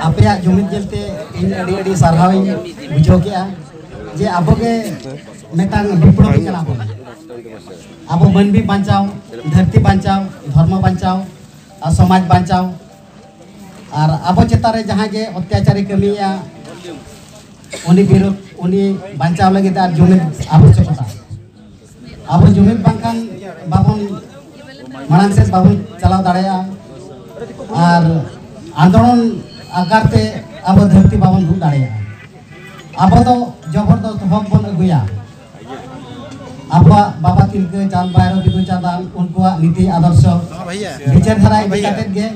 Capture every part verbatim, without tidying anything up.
ᱟᱯᱮᱭᱟᱜ ᱡᱩᱢᱤᱫ ᱧᱮᱞᱛᱮ ᱤᱧ ᱟᱹᱰᱤ ᱟᱹᱰᱤ ᱥᱟᱨᱦᱟᱣ ᱤᱧ ᱵᱩᱡᱷᱟᱹᱣ ᱠᱮᱜᱼᱟ ᱡᱮ ᱟᱵᱚ ᱜᱮ ᱢᱤᱫᱴᱟᱝ ᱵᱤᱯᱞᱚᱵᱤ ᱠᱟᱱᱟ ᱵᱚᱱ᱾ ᱟᱵᱚ ᱢᱟᱹᱱᱢᱤ ᱵᱟᱧᱪᱟᱣ, ᱫᱷᱟᱹᱨᱛᱤ ᱵᱟᱧᱪᱟᱣ, ᱫᱷᱚᱨᱢᱚ ᱵᱟᱧᱪᱟᱣ ᱟᱨ ᱥᱚᱢᱟᱡᱽ ᱵᱟᱧᱪᱟᱣ, ᱟᱨ ᱟᱵᱚ ᱪᱮᱛᱟᱱ ᱨᱮ ᱡᱟᱦᱟᱸᱭ ᱜᱮ ᱚᱛᱛᱟᱪᱟᱨᱮ ᱠᱟᱹᱢᱤᱭᱮᱫᱼᱟ ᱩᱱᱤ ᱵᱤᱨᱩᱫᱷ, ᱩᱱᱤ ᱵᱟᱧᱪᱟᱣ ᱞᱟᱹᱜᱤᱫ ᱟᱨ ᱡᱩᱢᱤᱫ ᱟᱵᱚᱥᱭᱚᱠᱚᱛᱟ᱾ ᱟᱵᱚ ᱡᱩᱢᱤᱫ ᱵᱟᱝᱠᱷᱟᱱ ᱵᱟᱵᱚᱱ ᱢᱟᱲᱟᱝ ᱥᱮᱫ ᱵᱟᱵᱚᱱ ᱪᱟᱞᱟᱣ ᱫᱟᱲᱮᱭᱟᱜᱼᱟ ᱟᱨ ᱟᱱᱫᱳᱞᱚᱱ ᱟᱠᱟᱨ ᱛᱮ ᱟᱵᱚ ᱫᱷᱟᱹᱨᱛᱤ ᱵᱟᱵᱚᱱ ᱫᱩᱜ ᱫᱟᱲᱮᱭᱟᱜᱼᱟ᱾ ᱟᱵᱚ ᱫᱚ ᱡᱚᱵᱚᱨᱫᱚᱥᱛ ᱦᱚᱠ ᱵᱚᱱ ᱟᱹᱜᱩᱭᱟ᱾ ᱟᱵᱚᱣᱟᱜ ᱵᱟᱵᱟ ᱛᱤᱞᱠᱟᱹ, ᱪᱟᱸᱫᱽ ᱵᱷᱟᱭᱨᱳ, ᱵᱤᱫᱩ ᱪᱟᱸᱫᱟᱱ, ᱩᱱᱠᱩᱣᱟᱜ ᱱᱤᱛᱤ ᱟᱫᱚᱨᱥᱚ ᱵᱤᱪᱟᱨ ᱫᱷᱟᱨᱟ ᱤᱫᱤ ᱠᱟᱛᱮᱫ ᱜᱮ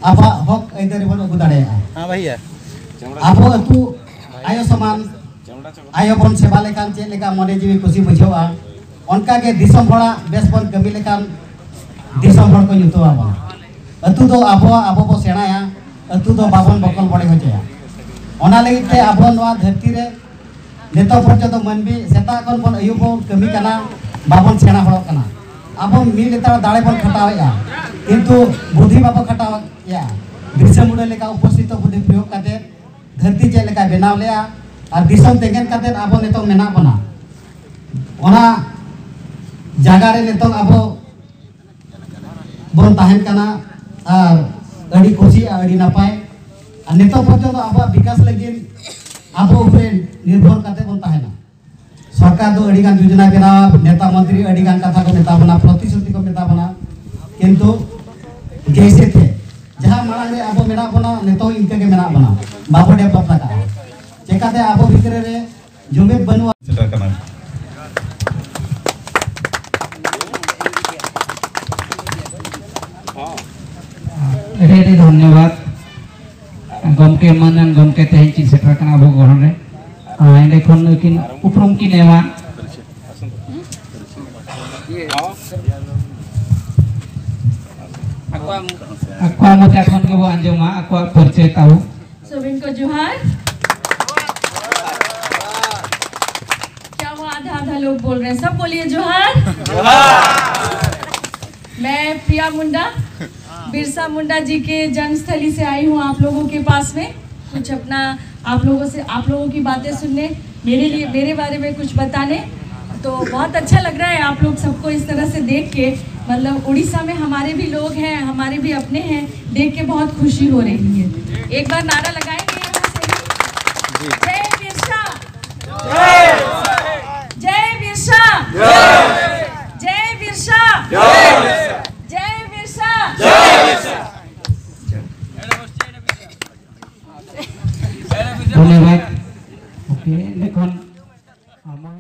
ᱟᱵᱚᱣᱟᱜ ᱦᱚᱠ ᱟᱹᱭᱫᱟᱹᱨᱤ ᱵᱚᱱ ᱟᱹᱜᱩ ᱫᱟᱲᱮᱭᱟᱜᱼᱟ᱾ ᱟᱵᱚ ᱟᱹᱛᱩ ᱟᱭᱳ ᱥᱚᱢᱟᱱ ᱟᱭᱳ ᱵᱚᱱ ᱥᱮᱵᱟ ᱞᱮᱠᱷᱟᱱ ᱪᱮᱫ ᱞᱮᱠᱟ ᱢᱚᱱᱮ ᱡᱤᱣᱤ ᱠᱩᱥᱤ ᱵᱩᱡᱷᱟᱹᱜᱼᱟ, ᱚᱱᱠᱟ ᱜᱮ ᱫᱤᱥᱚᱢ ᱦᱚᱲᱟᱜ ᱵᱮᱥ ᱵᱚᱱ ᱠᱟᱹᱢᱤ ᱞᱮᱠᱷᱟᱱ ᱫᱤᱥᱚᱢ ᱦᱚᱲ ᱠᱚ ᱧᱩᱛᱩᱢ ᱟᱵᱚᱱᱟ᱾ ᱟᱹᱛᱩ ᱫᱚ ᱟᱵᱚᱣᱟᱜ, ᱟᱵᱚ ᱵᱚ ᱥᱮᱬᱟᱭᱟ, ᱟᱹᱛᱩ ᱫᱚ ᱵᱟᱵᱚᱱ ᱵᱚᱠᱚᱞ ᱵᱚᱰᱮ ᱦᱚᱪᱚᱭᱟ᱾ ᱚᱱᱟ ᱞᱟᱹᱜᱤᱫ ᱛᱮ ᱟᱵᱚ ᱱᱚᱣᱟ ᱫᱷᱟᱹᱨᱛᱤ ᱨᱮ ᱱᱤᱛᱚᱜ ᱯᱚᱨᱡᱚᱱᱛᱚ ᱢᱟᱹᱱᱢᱤ ᱥᱮᱛᱟᱜ ᱠᱷᱚᱱ ᱵᱚᱱ ᱟᱹᱭᱩᱵ ᱵᱚᱱ ᱠᱟᱹᱢᱤ ᱠᱟᱱᱟ, ᱵᱟᱵᱚᱱ ᱥᱮᱬᱟ ᱦᱚᱲᱚᱜ ᱠᱟᱱᱟ᱾ ᱟᱵᱚ ᱢᱤᱫ ᱞᱮᱛᱟᱲ ᱫᱟᱲᱮ ᱵᱚᱱ ᱠᱷᱟᱴᱟᱣᱮᱫᱼᱟ, ᱠᱤᱱᱛᱩ ᱵᱩᱫᱷᱤ ᱵᱟᱵᱚ ᱠᱷᱟᱴᱟᱣᱮᱫᱼᱟ᱾ ᱵᱤᱨᱥᱟ ᱢᱩᱱᱰᱟ ᱞᱮᱠᱟ ᱩᱯᱚᱥᱛᱷᱤᱛ ᱵᱩᱫᱷᱤ ᱯᱨᱚᱭᱳᱜ ᱠᱟᱛᱮ ᱫᱷᱟᱹᱨᱛᱤ ᱪᱮᱫ ᱞᱮᱠᱟᱭ ᱵᱮᱱᱟᱣ ᱞᱮᱜᱼᱟ ᱟᱨ ᱫᱤᱥᱚᱢ ᱛᱮᱸᱜᱮᱱ ᱠᱟᱛᱮ ᱟᱵᱚ ᱱᱤᱛᱚᱜ ᱢᱮᱱᱟᱜ ᱵᱚᱱᱟ, ᱚᱱᱟ ᱡᱟᱭᱜᱟ ᱨᱮ ᱱᱤᱛᱚᱜ ᱟᱵᱚ ᱵᱚᱱ ᱛᱟᱦᱮᱱ ᱠᱟᱱᱟ ᱟᱨ ᱟᱹᱰᱤ ᱠᱩᱥᱤ ᱟᱨ ᱟᱹᱰᱤ ᱱᱟᱯᱟᱭ᱾ ᱟᱨ ᱱᱤᱛᱚᱜ ᱯᱚᱨᱡᱚᱱᱛᱚ ᱟᱵᱚᱣᱟᱜ ᱵᱤᱠᱟᱥ ᱞᱟᱹᱜᱤᱫ ᱟᱵᱚ ᱩᱯᱨᱮ ᱱᱤᱨᱵᱷᱚᱨ ᱠᱟᱛᱮ ᱵᱚᱱ ᱛᱟᱦᱮᱱᱟ᱾ ᱥᱚᱨᱠᱟᱨ ᱫᱚ ᱟᱹᱰᱤ ᱜᱟᱱ ᱡᱳᱡᱚᱱᱟᱭ ᱵᱮᱱᱟᱣᱟ, ᱱᱮᱛᱟ ᱢᱚᱱᱛᱨᱤ ᱟᱹᱰᱤ ᱜᱟᱱ ᱠᱟᱛᱷᱟ ᱠᱚ ᱢᱮᱛᱟ ᱵᱚᱱᱟ, ᱯᱨᱚᱛᱤᱥᱨᱩᱛᱤ ᱠᱚ ᱢᱮᱛᱟ ᱵᱚᱱᱟ, ᱠᱤᱱᱛᱩ ᱡᱮᱭᱥᱮ ᱛᱷᱮ ᱡᱟᱦᱟᱸ ᱢᱟᱲᱟᱝ ᱨᱮ ᱟᱵᱚ ᱢᱮᱱᱟᱜ ᱵᱚᱱᱟ, ᱱᱤᱛᱚᱜ ᱤᱱᱠᱟᱹ ᱜᱮ ᱢᱮᱱᱟᱜ ᱵᱚᱱᱟ, ᱵᱟᱵᱚ develop ᱨᱟᱠᱟᱵᱼᱟ᱾ ᱪᱮᱠᱟᱛᱮ ᱟᱵᱚ ᱵᱷᱤᱛᱨᱤ ᱨᱮ ᱡᱩᱢᱤᱫ ᱵᱟᱹᱱᱩᱜᱼᱟ᱾ ᱥᱮᱴᱮᱨ ᱠᱟᱱᱟ᱾ ᱟᱹᱰᱤ ᱟᱹᱰᱤ ᱫᱷᱚᱱᱭᱚᱵᱟᱫ ᱜᱚᱢᱠᱮ, ᱢᱟᱹᱱᱟᱱ ᱜᱚᱢᱠᱮ ᱛᱮᱦᱮᱧ ᱠᱤᱱ ᱥᱮᱴᱮᱨ ᱠᱟᱱᱟ ᱟᱵᱚ ᱜᱚᱲᱦᱚᱱ ᱨᱮ᱾ ᱟᱨ ᱮᱸᱰᱮ ᱠᱷᱚᱱ ᱱᱩᱠᱤᱱ ᱩᱯᱨᱩᱢ ᱠᱤᱱ ᱮᱢᱟ᱾ ᱟᱠᱚᱣᱟᱜ ᱢᱚᱪᱟ ᱠᱷᱚᱱ ᱜᱮᱵᱚ ᱟᱸᱡᱚᱢᱟ ᱟᱠᱚᱣᱟᱜ ᱯᱚᱨᱤᱪᱚᱭ ᱛᱟᱵᱚ᱾ ᱥᱚᱵᱤᱱ ᱠᱚ ᱡᱚᱦᱟᱨ᱾ क्या हुआ, आधा आधा लोग बोल रहे हैं, सब बोलिए जोहार। मैं प्रिया मुंडा, बिरसा मुंडा जी के जन्मस्थली से आई हूँ आप लोगों के पास में कुछ अपना आप लोगों से आप लोगों की बातें सुनने, मेरे लिए, मेरे बारे में कुछ बताने। तो बहुत अच्छा लग रहा है आप लोग सबको इस तरह से देख के। मतलब उड़ीसा में हमारे भी लोग हैं, हमारे भी अपने हैं, देख के बहुत खुशी हो रही है। एक बार नारा लगाएंगे यहाँ से भी। जय बिरसा, जय बिरसा, जय बिरसा, जय बिरसा। ধন্যবাদ। ওকে, এখন আমার